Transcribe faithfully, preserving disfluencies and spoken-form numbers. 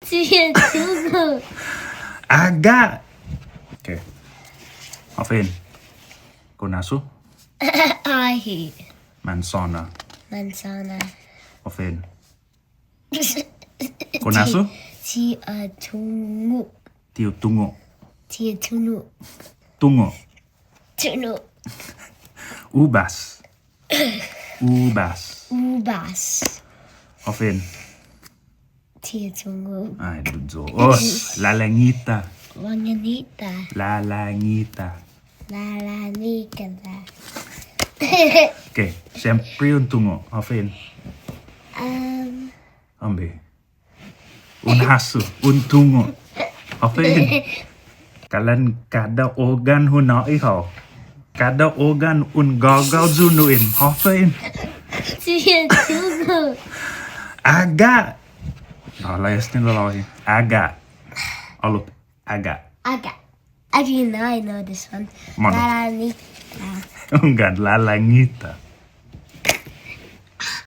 Ti ha tungo'. Aga'. Okay. Håfa in? Konasu? Ahe'. Manchåna. Manchåna. Håfa in? Konasu? Ti, ti ha tungo'. Ti ha tungo'. Ti ha tungo'. Tungo'. Tungo'. Ubas. Ubas. Ubas. Håfa in? Ti ha tungo'. Ai, dos. Lalangita. Lalangita. Lalangita. Lalangita. Okay, siempre un tungo'. Håfa in? Um. Åmbre. Un hasso, un tungo'. Håfa in? Kalan kada ogga'an hu nå'i hao. Kada ogga'an un gågao yu' nu im. Håfa in? Ti ha tungo'. Aga'. Oh, layas ni lalåhi. Aga'. Ålok. Aga'. Aga'. Actually, now I know this one. Månu? Lalangita. Hunggan, lalangita.